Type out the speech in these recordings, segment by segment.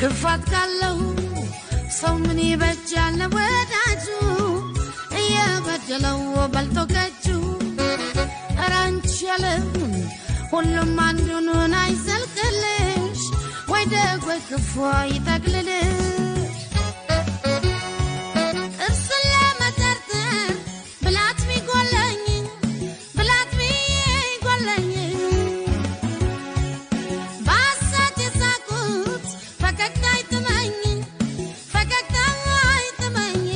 ክፋት ካለው ሰው ምን ይበጃል ወዳጁ እየበደለው በልቶ ከጁ። ኧረ አንቺ ያለም ሁሉም አንዱን አይዘልቅልሽ፣ ወይ ደግ ወይ ክፉ ይጠቅልልሽ። ጥርስን ለመጠርጠር ብላት ቢጎለኝ፣ ብላት ቢጎለኝ፣ በሐሰት የሳቁት ፈገግታ አይጥመኝ፣ ፈገግታ አይጥመኝ።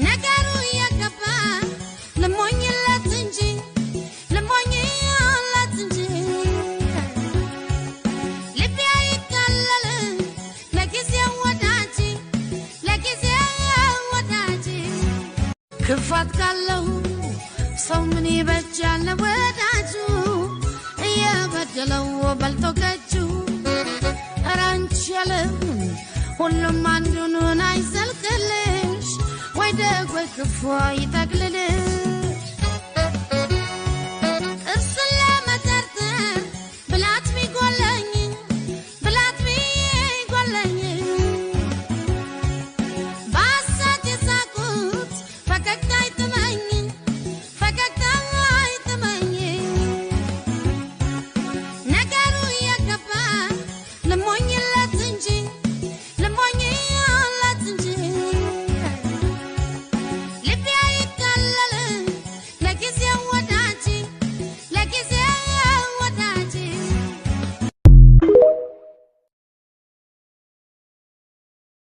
ነገሩ እየገባ ልሞኝለት እንጂ፣ ልሞኝለት እንጂ፣ ልቤ አይታለልም ለጊዜው ወዳጅ፣ ለጊዜው ወዳጅ። ክፋት ካለው ሰው ምን ይበጃል ወዳጁ እየበደለው በልቶ ከጁ። ኧረ አንቺ ያለም ሁሉም አንዱን አይዘልቅልሽ፣ ወይ ደግ ወይ ክፉ ይጠቅልልሽ።